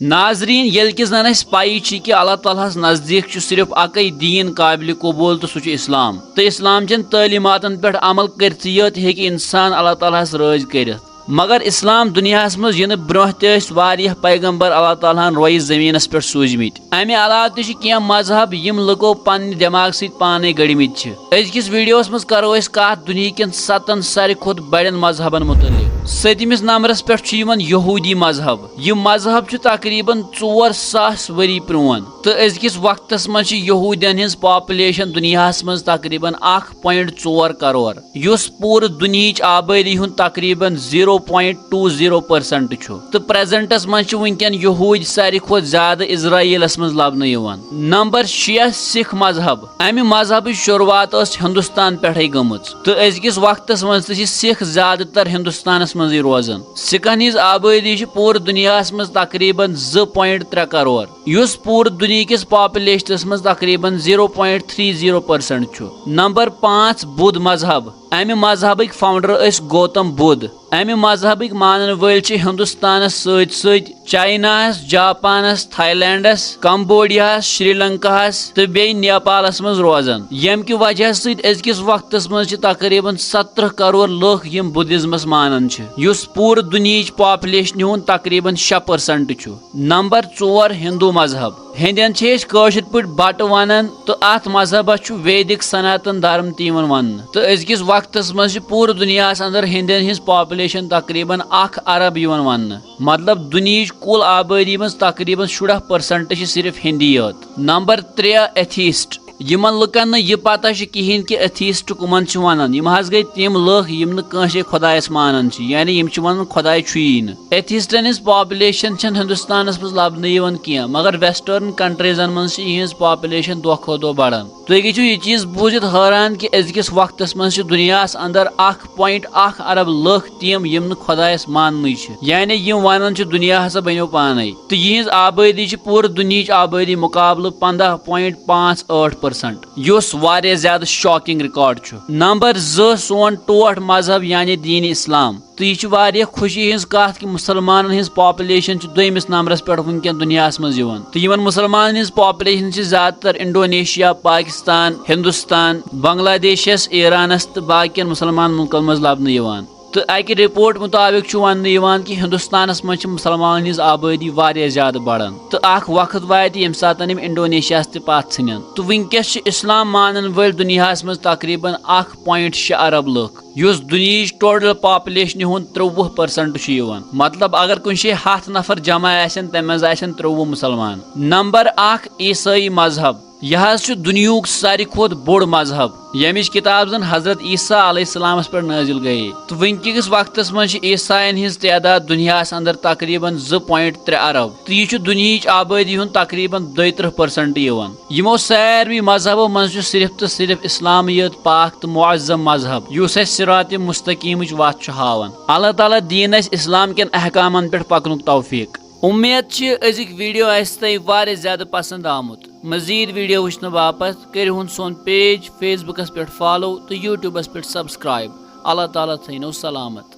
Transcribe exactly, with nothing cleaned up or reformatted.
ناظرین، ییٚلہِ کہِ زن اسہِ پَیی چھِ کہِ اللہ تعالیٰ ہس نزدیٖک چھُ صرف اکے دیٖن قابل قبول، تہٕ سُہ چھُ اسلام، تہٕ اسلام چٮ۪ن تعلیٖماتن پٮ۪ٹھ عمل کٔرتھٕے یوت ہیٚکہِ انسان اللہ تعالیٰ ہس رٲضۍ کٔرِتھ۔ مگر اسلام دُنیاہس منٛز یِنہٕ برونٛہہ تہِ ٲسۍ واریاہ پیغمبر اللہ تعالیٰ ہن رویہِ زٔمیٖنس پٮ۪ٹھ سوٗزمٕتۍ۔ امہِ علاوٕ تہِ چھِ کینٛہہ مذہب یِم لُکو پننہِ دٮ۪ماغہٕ سۭتۍ پانے گٔڑھمٕتۍ چھِ۔ أزکِس ویڈیوس منٛز کرو أسۍ کتھ دُنیہکٮ۪ن ستن ساروی کھۄتہٕ بڑٮ۪ن مذہبن متعلق۔ سٔتمِس نمبرس پٮ۪ٹھ چھُ یِوان یہودی مذہب۔ یہِ مذہب چھُ تقریباً ژور ساس ؤری پرون، تہٕ أزکِس وقتس منٛز چھِ یہودین ہٕنٛز پاپولیشن دُنیاہس منٛز تقریباً اکھ پوینٹ ژور کرور، یُس پوٗرٕ دُنیہٕچ آبٲدی ہُنٛد تقریباً zero point two zero percent چھُ، تہٕ پریزنٹس منٛز چھِ وٕنکیٚن یہوٗدۍ ساروی کھۄتہٕ زیادٕ اسرائیلس منٛز لبنہٕ یِوان۔ نمبر شےٚ، سکھ مذہب۔ امہِ مذہبٕچ شروٗعات ٲس ہندوستان پٮ۪ٹھے گٔمٕژ، تہٕ أزکِس وقتس منٛز تہِ چھِ سکھ زیادٕ تر ہندوستانس منٛزٕے روزان۔ سکن ہٕنٛز آبٲدی چھِ پوٗرٕ دُنیاہس منٛز تقریباً زٕ پوینٹ ترٛےٚ کرور، یُس پوٗرٕ دُنیہکِس پاپولیشنس منٛز تقریباً zero point three zero percent چھُ۔ نمبر پانٛژھ، بُدھ مذہب۔ امہِ مذہبٕکۍ فاؤنڈر ٲسۍ گوتم بدھ۔ امہِ مذہبٕکۍ مانن وٲلۍ چھِ ہندوستانس سۭتۍ سۭتۍ چائناہس، جاپانس، تھائی لینڈس، کمبوڈیاہس، شری لنکاہس تہٕ بیٚیہِ نیپالس منٛز روزان، ییٚمہِ کہِ وجہ سۭتۍ أزکِس وقتس منٛز چھِ تقریباً سترہ کرور لُکھ یِم بدھزمس مانان چھِ، یُس پوٗرٕ دُنیہٕچ پاپولیشنہِ ہُنٛد تقریباً شےٚ پرسنٹ چھُ۔ نمبر ژور، ہندو مذہب۔ ہیٚندٮ۪ن چھِ أسۍ کٲشِر پٲٹھۍ بٹہٕ ونان، تہٕ اتھ مذہبس چھُ ویدک سناتن دھرم تہِ یِوان وننہٕ، تہٕ أزکِس وقتس منٛز چھِ پوٗرٕ دُنیاہس اندر ہیٚندٮ۪ن ہٕنٛز پاپولیشن تقریباً اکھ ارب یِوان وننہٕ۔ مطلب، دُنیہٕچ کُل آبٲدی منٛز تقریباً شُراہ پرسنٹ چھِ صرف ہیٚندی یوت۔ نمبر ترٛےٚ، ایتھیسٹ۔ یِمن لُکن نہٕ یہِ پتہ چھِ کِہینۍ کہِ ایتھیسٹ کٕمن چھِ ونان، یِم حظ گٔے تِم لُکھ یِم نہٕ کٲنٛسے خۄدایس مانان چھِ، یعنی یِم چھِ ونان خۄداے چھُیی نہٕ۔ ایتھیسٹن ہٕنٛز پاپولیشن چھنہٕ ہندوستانس منٛز لبنہٕ یِوان کینٛہہ، مگر ویسٹرن کنٹریزن منٛز چھِ یِہنٛز پاپولیشن دۄہ کھۄتہٕ دۄہ بڑان۔ تُہۍ گٔژھِو یہِ چیٖز بوٗزِتھ حٲران کہِ أزکِس وقتس منٛز چھِ دُنیاہس اندر اکھ پوینٹ اکھ ارب لُکھ تِم یِم نہٕ خۄدایس ماننٕے چھِ، یعنی یِم ونان چھِ دُنیا ہسا بنیو پانے، تہٕ یِہنٛز آبٲدی چھِ پوٗرٕ دُنیہٕچ آبٲدی مُقابلہٕ پندہ پوینٹ پانٛژھ ٲٹھ پرسنٹ، یُس واریاہ زیادٕ شاکنگ ریکارڈ چھُ۔ نمبر زٕ، سون ٹوٹھ مذہب یعنی دین اسلام۔ تہٕ یہِ چھِ واریاہ خوشی ہٕنٛز کتھ کہِ مُسلمانن ہٕنٛز پاپولیشن چھِ دوٚیمِس نمبرس پٮ۪ٹھ وٕنکیٚن دُنیاہس منٛز یِوان، تہٕ یِمن مُسلمانن ہٕنٛز پاپولیشن چھِ زیادٕ تر انڈونیشیا، پاکستان، ہندوستان، بنگلہ دیشس، ایرانس تہٕ باقین مُسلمان مُلکن منٛز لبنہٕ یِوان۔ تہٕ اکہِ رپورٹ مُطابق چھُ وننہٕ یِوان کہِ ہندوستانس منٛز چھِ مُسلمانن ہٕنٛز آبٲدی واریاہ زیادٕ بڑان، تہٕ اکھ وقت واتہِ ییٚمہِ ساتہٕ یِم انڈونیشیاہس تہِ پتھ ژھٕنن۔ تہٕ وٕنکیٚس چھِ اسلام مانن وٲلۍ دُنیاہس منٛز تقریباً اکھ پوینٹ شےٚ ارب لُکھ، یُس دُنیہٕچ ٹوٹل پاپولیشنہِ ہُنٛد ترٛۆوُہ پرسنٹ چھُ یِوان۔ مطلب، اگر کُنہِ جایہِ ہتھ نفر جمع آسن، تَمہِ منٛز آسن ترٛۆوُہ مُسلمان۔ نمبر اکھ، عیسٲیی مذہب۔ یہِ حظ چھُ دُنیہُک ساروی کھۄتہٕ بوٚڑ مذہب، ییٚمِچ کِتاب زن حضرت عیسیٰ علیہ السلامس پٮ۪ٹھ نٲزِل گٔیے۔ تہٕ وٕنکہِ کِس وقتس منٛز چھِ عیساین ہٕنٛز تعداد دُنیاہس اندر تقریباً زٕ پوینٹ ترٛےٚ ارب، تہٕ یہِ چھُ دُنیہٕچ آبٲدی ہُنٛد تقریباً دۄیہِ ترٕٛہ پرسنٹ یِوان۔ یِمو ساروٕے مذہبو منٛز چھُ صرف تہٕ صرف اسلامٕے یوت پاک تہٕ معظم مذہب، یُس اَسہِ صراط مستقیمٕچ وتھ چھُ ہاوان۔ اللہ تعالیٰ دِیِن اَسہِ اسلام کٮ۪ن احکامن پٮ۪ٹھ پکنُک توفیق۔ امید چھِ أزِکۍ ویڈیو آسہِ تۄہہِ واریاہ زیادٕ پسند آمُت۔ مزید ویڈیو وٕچھنہٕ باپتھ کٔرِو ہُن سون پیج فیس بُکس پٮ۪ٹھ فالو تہٕ یوٹیوبس پٮ۪ٹھ سبسکرائب۔ اللہ تعالیٰ تھٲینو سلامت۔